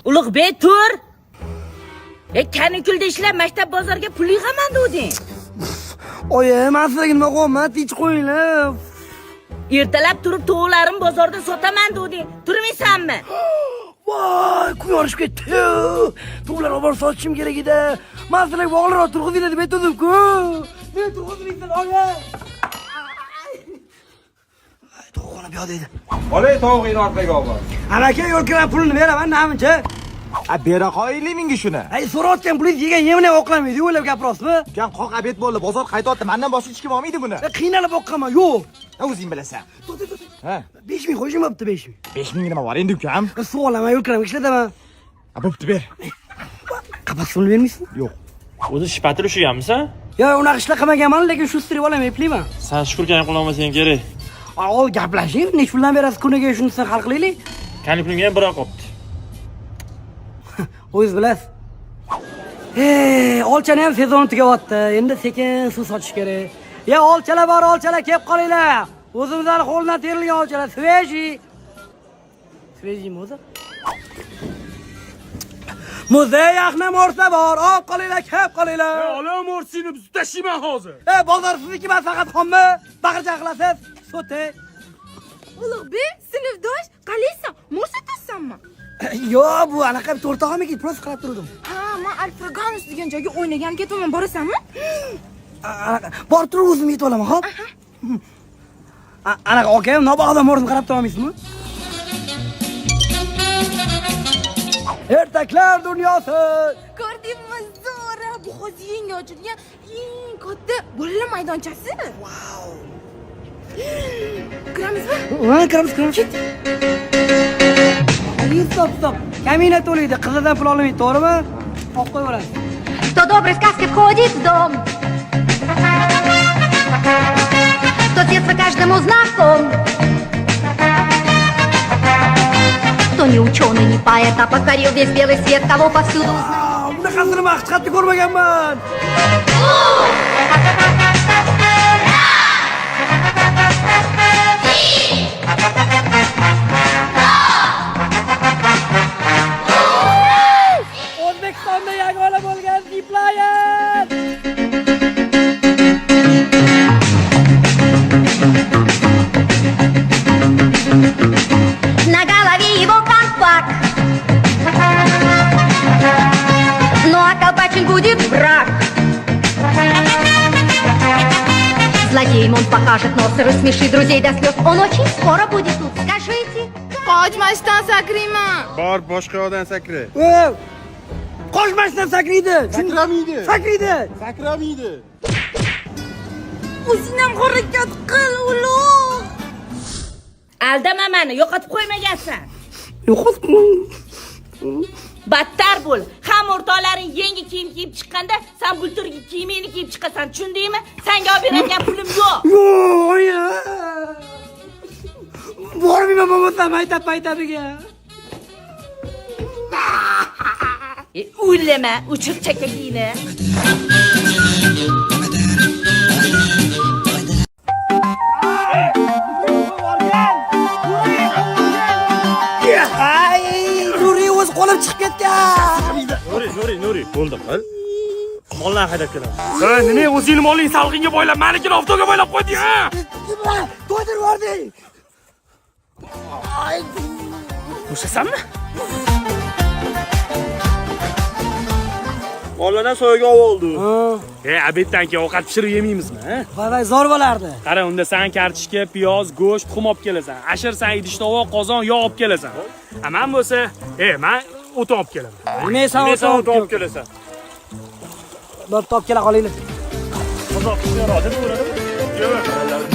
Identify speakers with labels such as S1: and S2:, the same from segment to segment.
S1: Ulug'bek, tur. E, kanikulda ishlab maktab bozorga pul yig'aman degding.
S2: Oyi, men sizlarga nima qilyapman? Tinch qo'yinglar.
S1: Ertalab turib tovuqlarimni bozorda sotaman degding. Turmaysanmi?
S2: Voy, kun yorishib ketdi. Tovuqlar olib borib sotishim kerak edi. Men sizlarga bog'lar turg'izinglar deb aytgandim-ku. Men turg'izmaysan, oyi. Ay, tovuqxona bu yoqda edi.
S3: Olay tovug'ingni orqaga olib bor.
S2: Amaki, yo'l kiram pulini beraman, namuncha.
S4: A bera qo'yaylik menga shuni.
S2: Ay, so'rayotgan pulingiz yegan yemini ham oqlamaydi, o'ylab gapirasizmi?
S4: Ukam qoq obed bo'ldi, bozor qaytyapti. Mendan boshqa hech kim olmaydi buni.
S2: Qiynalib boqqanman, yo'q.
S4: Ha, o'zing bilasan.
S2: To'xta, to'xta.
S4: Ha,
S2: 5000 qo'yishim bo'pti, 5000.
S4: 5000 nima bor endi ukam?
S2: Suv olaman, yo'l kiramga ishlataman.
S4: A bo'pti ber.
S2: Qapas pulni bermaysizmi?
S4: Yo'q.
S5: O'zi shpatil ushlaganmisan?
S2: Yo, unaqa ishlar qilmaganman, lekin shu stirib olaman, eplayman.
S5: San shukurkani qilolmasang kerak.
S2: Ol gaplashing, necha puldan berasiz kuniga shunisini hal qilaylik.
S5: Kanikulimga ham bir oq qopti.
S2: O'zingiz bilasiz. Ey, olchani ham sezoni tugayapti. Endi sekin suv sochish kerak. Ya olchalar bor, olchalar kelib qolinglar. O'zimizning qo'ldan terilgan olchalar, svejiy. Svejiymi o'zi? Muzey yaxna morsa bor, olib qolinglar, kelib qolinglar.
S6: Ola morsini biz tashiyman hozir.
S2: Ey, bozor sizniki emas, faqat xommi? Baqir chaqilasiz. So'te.
S7: Ulug'bek, sinfdosh, qalaysan? Mor sotasanmi?
S2: Yo'q, bu anaqa bir o'rtog'imniki, просто qarab turdim.
S7: Ha, men Alfraganus degan joyga o'ynagan ketaman, borasanmi?
S2: Anaqa borib turib o'zim yetib olaman, xo'p? Anaqa akam nabodo morsini qarab tura olmaysizmi? Ertaklar dunyosi.
S7: Ko'rdingmi, zo'ra, bu hozir yangi ochilgan eng katta bolalar maydonchasi. Vau. Kiramizmi?
S2: Ha, kiramiz, kiramiz. Stop, stop. Kamina to'laydi, qizlardan pul olmaydi, to'g'rimi? Olib qo'yib yuborasiz.
S8: Кто доброй сказкой входит в дом, кто с детства каждому знаком, кто не ученый, не поэт, а покорил весь белый свет, кого повсюду узнают.
S2: Aa, bunaqasini men hech qayerda ko'rmaganman. O'zbekistonda yagona bo'lgan ziplayer.
S8: На голове его колпак, ну а колпачен будет враг. Злодеям он покажет нос и рассмешит друзей до слез. Он очень скоро будет тут, скажите.
S7: Qochmasdan sakrayman.
S3: Bor, boshqa yoqdan sakra.
S2: Ey, qochmasdan sakraydi.
S3: Sakramaydi.
S2: Sakraydi.
S3: Sakramaydi.
S7: O'zing ham harakat qil, ulug'.
S1: Aldama meni, yo'qotib qo'ymagansan.
S2: Yo'qot.
S1: Battar bo'l. Ham o'rtoqlaring yangi kiyim kiyib chiqqanda, sen bulturgi kiyimingni kiyib chiqasan, tushundingmi? Senga olib beradigan pulim yo'q.
S2: Yo'q, oyi. Bormayman bo'lmasa maktab maktabiga.
S1: E, o'ylama, o'chir chakagingni.
S2: Ay, Nuri o'z qo'lim chiqib ketgan.
S5: Nuri, Nuri, Nuri, bo'ldi qil. Mollarni haydab kelamiz.
S6: Ha, nima o'zingni moling salqinga boylab, menikini oftobga boylab qo'yding, ha?
S2: Nima? To'ydirib yubording.
S6: Bo'shasanmi?
S5: Mollardan soyaga oldi.
S6: E, obeddan keyin ovqat pishirib yemaymizmi, ha?
S2: Voy voy, zo'r bo'lardi.
S6: Qara, unda san kartoshka, piyoz, go'sht, tuxum olib kelasan. Ashir san idish tovoq, qozon, yog' olib kelasan. A men bo'lsa, men o't olib kelaman.
S2: Men san
S5: Men sen o't olib kelasan.
S2: Bo'pti, olib kela qolinglar.
S5: Qozoq pishiradi, bo'ladimi?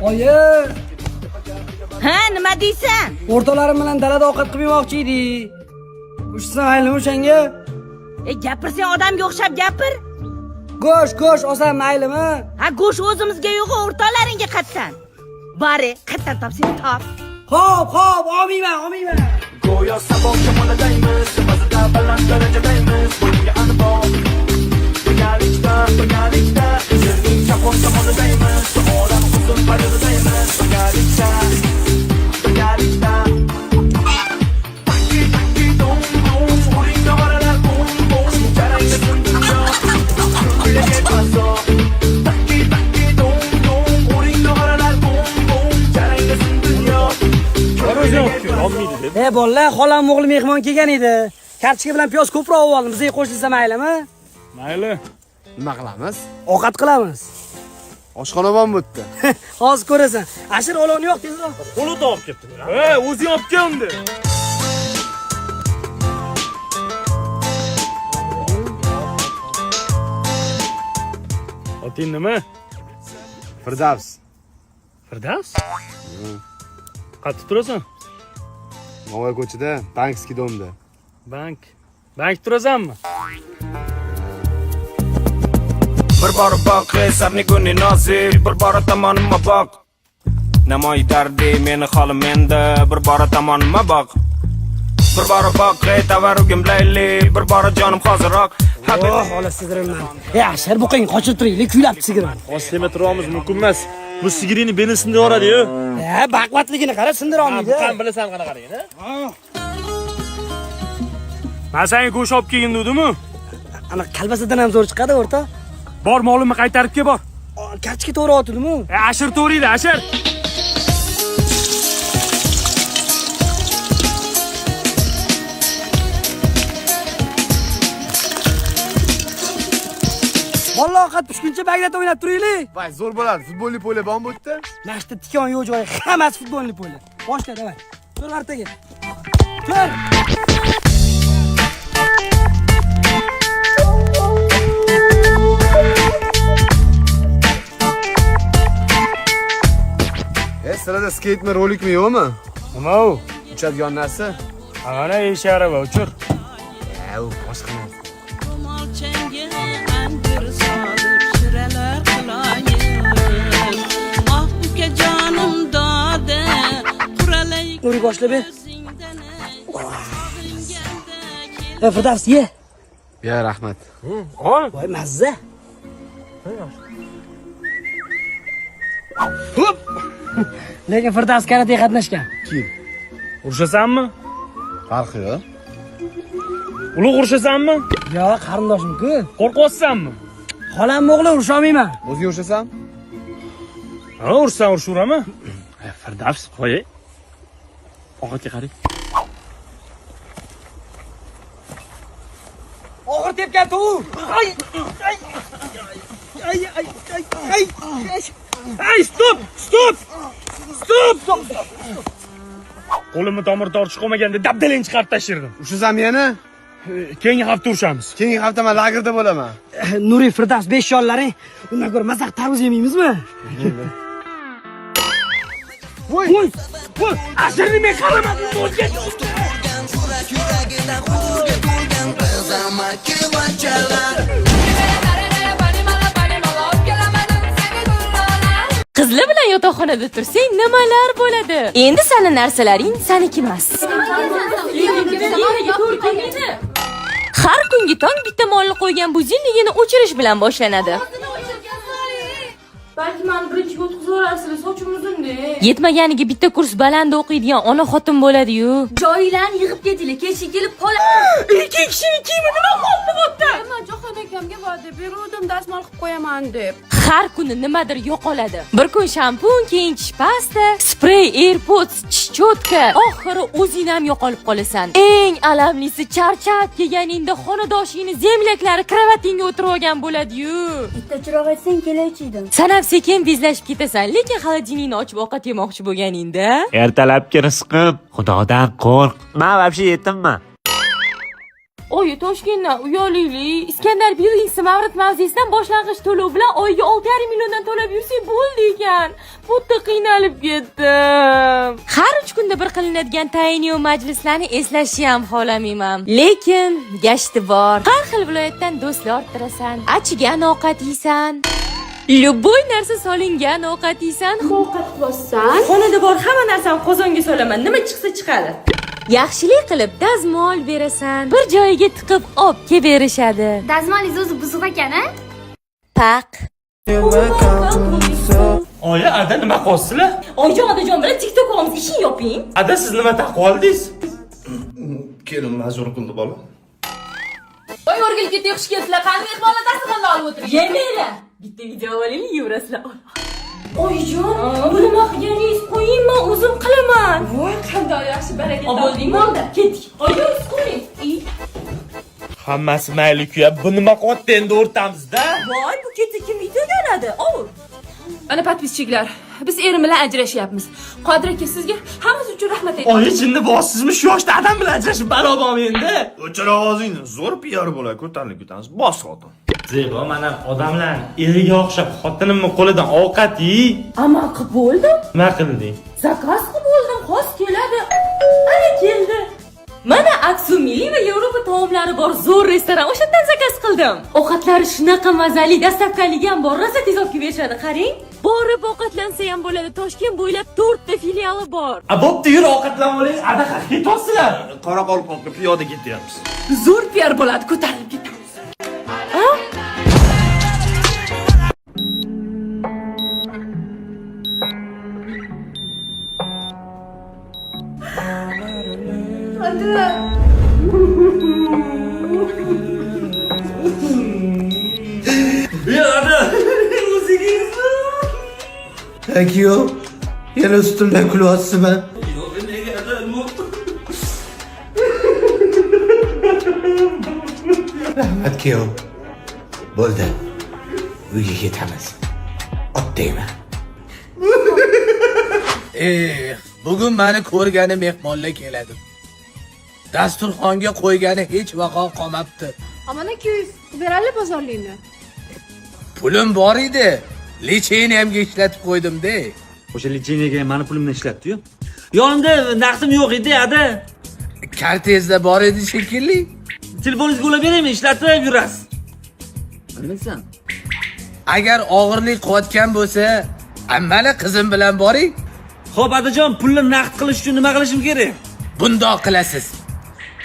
S2: Oyi,
S1: Ha, nima deysan?
S2: o'rtoqlarim bilan dalada ovqat qilib yemoqchi edik. Ushsan maylimi o'shanga?
S1: E, gapirsang odamga o'xshab gapir.
S2: Go'sht, go'sht olsam maylimi?
S1: Ha, go'sht o'zimizga yo'q, o'rtoqlaringga qatsan. Bari, qattan topsang top.
S2: Xo'p, xo'p, olmayman, olmayman.
S9: Go'yo sabo kamoladaymiz, ba'zida baland darajadaymiz. Bo'yga anvo birgalikda, birgalikda. Yerning chapon tomonidaymiz.
S2: Bolalar, xolam o'g'li mehmon kelgan edi. Kartoshka bilan piyoz ko'proq olib oldim. Bizga qo'shilsa maylimi?
S6: Mayli.
S10: Nima qilamiz?
S2: Ovqat qilamiz.
S10: Oshxona bormi bu yerda?
S2: Hozir ko'rasan. Ashir olovni yo'q tezroq.
S5: Qo'li olib kelibdi.
S6: Ey, o'zing olib kel unda. Oting nima?
S10: Firdavs.
S6: Firdavs? Qayerda turasan?
S10: Novvoy ko'chada, Bankskiy domda.
S6: Bank. Bank turasanmi?
S9: Bir bora boq, ey guni nozik, bir bora tomonimga boq. Namoy dardi meni holim endi, bir bora tomonimga boq. Bir bora boq, ey tavarrugim layli, bir bora jonim hoziroq.
S2: Oh, ola sigirimman. Ey, Ashir, buqing qochib turaylik, kuylab sigirim.
S5: Hozir semirtiramiz mumkin emas. Bu sigirini beli sindiradi-yu.
S2: E, baquvvatligini qara, sindira olmaydi.
S5: Qan bilasan qanaqaligini?
S6: Men senga go'sht olib kelgin dedim-ku.
S2: Ana kalbasadan ham zo'r chiqadi, o'rta.
S6: Bor molimni qaytarib kel bor.
S2: Kartoshka to'g'ri otildimi?
S6: E, Ashir to'g'riydi, Ashir.
S2: Bolalar ovqat pishguncha baglat o'ynab turaylik.
S10: Voy, zo'r bo'ladi. Futbolli polе bormi bu yerda?
S2: Mana shu tikon yo'q joyi, hammasi futbolli polе. Boshla, davay. Tur artaga. Tur.
S10: E, sizlarda skeytmi, rolikmi yo'qmi?
S6: Nima u?
S10: Uchadigan narsa.
S6: Mana eshik arava uchir.
S10: E, u boshqa narsa.
S1: Ro'molchangga anjir solib shiralar qiloyib. Oh ukajonim doda, quralay
S2: Nuri boshla ber.
S1: ko'zingdan ey.
S2: E, Firdavs ye.
S10: Ya, rahmat.
S6: Ol.
S2: Voy, mazza. Hop. Lekin Firdavs karatega qatnashgan.
S10: Kim?
S6: Urushasanmi?
S10: Farqi yo'q.
S6: Ulug' urushasanmi?
S2: Yo'q, qarindoshim-ku.
S6: Qo'rqyapsanmi?
S2: Xolam o'g'li urusha olmayman.
S10: O'zing urushasan?
S6: Ha, ursam urushaveraman.
S5: Firdavs, qo'y. Ovqatga qarang.
S2: Og'ir tepgan tovuq. Ay, ay. Ay, ay, ay, ay.
S6: Ay, stop! Stop! Stop! Qo'limni tomir tortish qolmaganda dabdalang chiqarib tashirdim.
S10: Urushasanmi yana?
S6: Keyingi hafta urushamiz.
S10: Keyingi hafta men lagerda bo'laman.
S2: Nuri Firdavs 5 yollaring. Undan ko'ra maza tarvuz yemaymizmi?
S10: Voy!
S6: Voy! Voy! Ashirni men qaramadim, o'zga
S9: Yuragidan huzurga to'lgan biz amakivachalar.
S7: Qizlar bilan yotoqxonada tursang nimalar bo'ladi? Endi sani narsalaring saniki emas. Har kungi tong bitta molni qo'ygan budilnigini o'chirish bilan boshlanadi.
S1: Balki mani birinchiga o'tkazib yuborasizlar, sochim uzun-da.
S7: Yetmaganiga bitta kurs baland o'qiydigan ona xotin bo'ladi-yu.
S1: Joylarni yig'ib ketinglar, kechga kelib qol.
S7: Erkak kishini kiyimi nima qoldi bu yerda?
S1: Men Jahon akamga va'da beruvdim, dazmol qilib qo'yaman deb.
S7: Har kuni nimadir yo'qoladi. Bir kun shampun, keyin tish pasta, sprey, AirPods, tish cho'tka. Oxiri o'zing ham yo'qolib qolasan. Eng alamlisi charchab kelganingda xonadoshingni земляк lari kravatingga o'tirib olgan bo'ladi-yu.
S8: Bitta chiroq aytsang kelaychi.
S7: San ham sekin bezlashib ketasan, lekin холодильник ni ochib ovqat yemoqchi bo'lganingda
S5: Ertalabki rizqim, Xudodan qo'rq. Men вообще yetimman.
S7: Oyi Toshkentdan uy olaylik. Iskandar Buildings Mavrid mavzesidan boshlang'ich to'lov bilan oyiga 6,5 milliondan to'lab yursak bo'ldi ekan. Bu yerda qiynalib ketdim. Har 3 kunda bir qilinadigan tayinlov majlislarni eslashni ham xohlamayman. Lekin gashti bor. Har xil viloyatdan do'stlar orttirasan. Achigan ovqat yeysan. Любой narsa solingan ovqat yeysan.
S1: Ovqat qilyapsan?
S7: Xonada bor hamma narsani qozonga solaman. Nima chiqsa chiqadi. Yaxshilik qilib dazmol berasan. Bir joyiga tiqib olib kelib berishadi.
S8: Dazmolingiz o'zi buzuq ekan, a?
S7: Paq.
S5: Oyi, ada nima qilyapsizlar?
S7: Oyijon, odajon bilan TikTok olamiz, ishing yoping.
S5: Ada siz nima taqib oldingiz?
S3: Kelin majbur qildi bola.
S1: Voy o'rgilib ketdi, xush kelibsizlar. Qani mehmonlar dasturxonni olib o'tiring.
S7: Yemanglar. Bitta video olaylik, yevrasizlar. Oyijon, bu nima qilganingiz? Qo'ying, men o'zim qilaman.
S1: Voy, qanday yaxshi, baraka.
S7: Bo'ldingmi? Bo'ldi, ketdik. Oyijon, siz qo'ying.
S5: Hammasi mayli kuya. Bu nima qilyapti endi o'rtamizda?
S1: Voy, bu ketsa kim videoga oladi? Ov.
S7: Mana подписчик lar, biz erim bilan ajrashyapmiz. Qodir aka, sizga hammasi uchun rahmat aytaman.
S5: Oyi, jinni bossizmi shu yoshda adam bilan ajrashib balo bormi endi?
S3: O'chir ovozingni, zo'r PR bo'ladi, ko'tarilib ketamiz. Bos xotin.
S5: Zebo, mana odamlar eriga o'xshab xotinimni qo'lidan ovqat yey.
S7: Amal qilib bo'ldim.
S5: Nima qilding?
S7: Заказ qilib bo'ldim, xos keladi. Ana keldi. Mana Aksu milliy va Yevropa taomlari bor zo'r restoran. O'sha yerdan заказ qildim. Ovqatlari shunaqa mazali, доставка ligi ham bor. Rosa tez olib kelib berishadi, qarang. Borib ovqatlansa ham bo'ladi. Toshkent bo'ylab 4 ta filiali bor.
S5: A bo'pti, yur ovqatlanib oling. Adaqa ketyapsizlar.
S3: Qoraqalpoqqa piyoda ketyapmiz.
S1: Zo'r PR bo'ladi, ko'tarilib ketamiz.
S10: Kuyov, yana ustimdan kulyapsizmi? Rahmat kuyov. Bo'ldi. Uyga ketamiz. Ot deyman. Bugun meni ko'rgani mehmonlar keladi. Dasturxonga qo'ygani hech vaqo qolmabdi.
S8: Amana 200 berali bozorlikni.
S10: Pulim bor edi. Лечение mga ishlatib qo'ydim-de.
S5: O'sha лечение ga mani pulimdan ishlatdi-yu. Yonimda naqdim yo'q edi, ada.
S10: Kartangizda bor edi shekilli.
S5: Telefoningizga ulab beraymi, ishlatib yurasiz. Nimasan?
S10: Agar og'irlik qilayotgan bo'lsa, ammali qizim bilan boring.
S5: Xo'p, adajon, pulni naqd qilish uchun nima qilishim kerak?
S10: Bundoq qilasiz.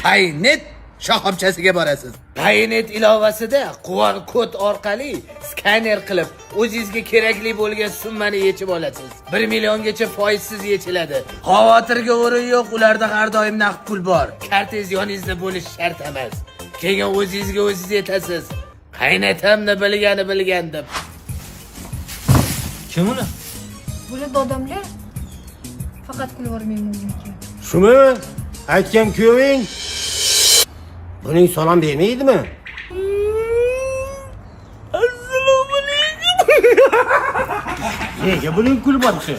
S10: Paynet shoxobchasiga borasiz. Paynet ilovasida QR kod orqali skaner qilib, o'zingizga kerakli bo'lgan summani yechib olasiz. 1 milliongacha foizsiz yechiladi. Xavotirga o'rin yo'q, ularda har doim naqd pul bor. Kartangiz yoningizda bo'lishi shart emas. Keyin o'zingizga o'zingiz yetasiz. Qaynatamni bilgani bilgan deb.
S5: Kim uni?
S8: Bular dodamlar. Faqat kulib yubormayman o'zimga.
S10: Shumi? Aytgan kuyoving? Buning salom bermaydimi?
S5: Assalomu alaykum. Nega buning kulib otishi?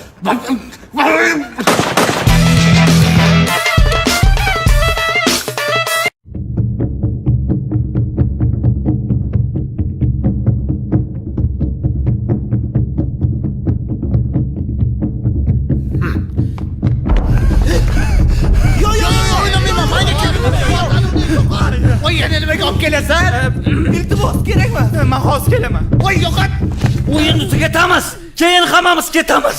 S10: Voy, yana nimaga olib kelasan?
S4: Iltimos, kerakmi? Men hozir kelaman.
S10: Voy, yo'qot.
S5: O'yinni tugatamiz. Keyin hammamiz ketamiz.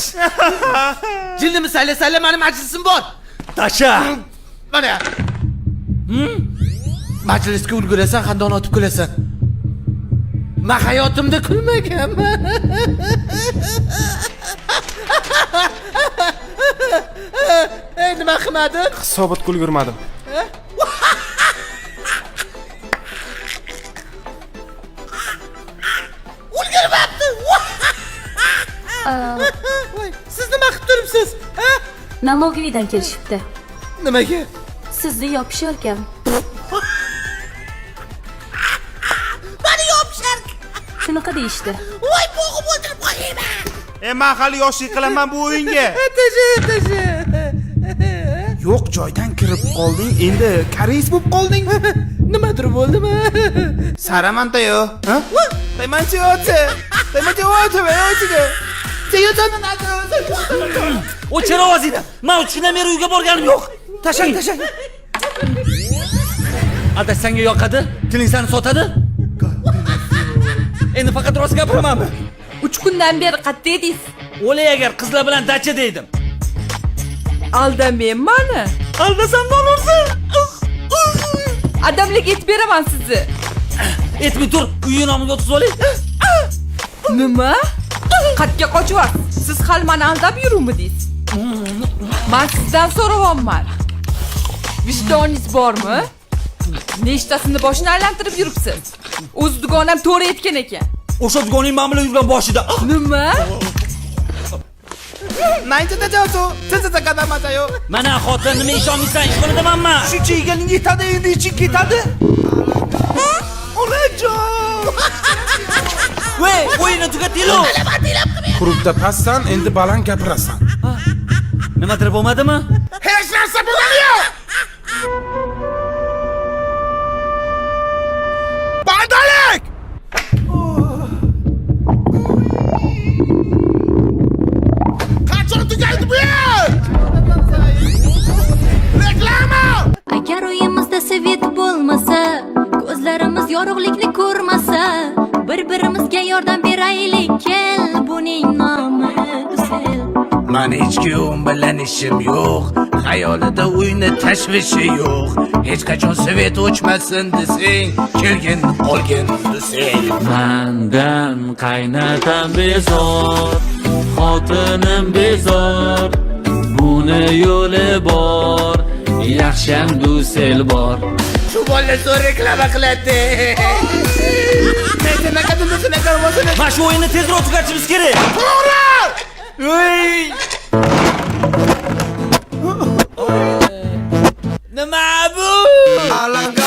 S10: Jindimi salla salla, mani majlisim bor.
S5: Tasha.
S10: Mana. Majlisga ulgurasan, xandon otib kulasan. Men hayotimda kulmaganman. Ey, nima qilmadin?
S9: Hisobotga ulgurmadim.
S10: Ulgurmabdi. Voy, siz nima qilib turibsiz? Ha?
S7: Налоговый dan kelishibdi.
S10: Nimaga?
S7: Sizni yopishar ekan.
S10: Mani yopishar.
S7: Shunaqa deyishdi.
S10: Voy, bo'g'ib o'ldirib qo'yayman.
S9: Men hali yoshlik qilaman bu o'yinga.
S10: Tashi, tashi.
S9: Yo'q joydan kirib qolding, endi koreys bo'lib qolding.
S10: Nimadir bo'ldimi?
S9: Saramantayo, ha? Taymanchiyote. Taymanchiyote,
S5: O'chir ovozingni. Men 3 kundan beri uyga borganim yo'q. Tashlang, tashlang. Adash senga yoqadi, tiling seni sotadi. Endi faqat rost gapiramanmi?
S1: 3 kundan beri qayerda edingiz?
S5: O'lay agar qizlar bilan dacha deydim.
S1: Aldamang mani.
S5: Aldasam bo'lursin.
S1: Adamlarga aytib beraman sizni.
S5: Aytmay tur, uyi nomiga o'tkazib olay.
S1: Nima? Qayerga qochyapsiz? Siz hali mani aldab yuruvmidingiz? Men sizdan so'rayapman. Vijdoningiz bormi? Nechtasini boshini aylantirib yuribsiz? O'z dugonam to'g'ri aytgan ekan.
S5: O'sha dugoning men bilan yurgan boshida.
S1: Nima?
S5: Mana xotin, nima ishonmaysan? Ishxonadamanman.
S4: Shuncha yeganing yetadi, endi iching ketadi. Onajon.
S5: Voy, o'yinni tugatinglar.
S9: Klubda pastsan, endi baland gapirasan.
S5: Nimadir bo'lmadimi?
S9: Hech narsa bo'lgani yo'q. Bandalik! Qachon tugaydi bu yer? Reklama!
S8: Agar uyimizda свет bo'lmasa, ko'zlarimiz yorug'likni ko'rmasa, bir-birimizga yordam beraylik, kel, buning nomi Dusel.
S10: Mani hech kuyovim bilan ishim yo'q, xayolida uyni tashvishi yo'q. Hech qachon свет o'chmasin desang, kelgin olgin Dusel.
S5: Mandan qaynatam bezor, xotinim bezor. Buni yo'li bor, yaxshiyam Dusel bor.
S10: Shu bola zo'r reklama qiladi.
S5: Mana shu o'yinni tezroq tugatishimiz kerak.
S9: To'g'ri!
S5: Ey! Nima bu?
S9: Alanga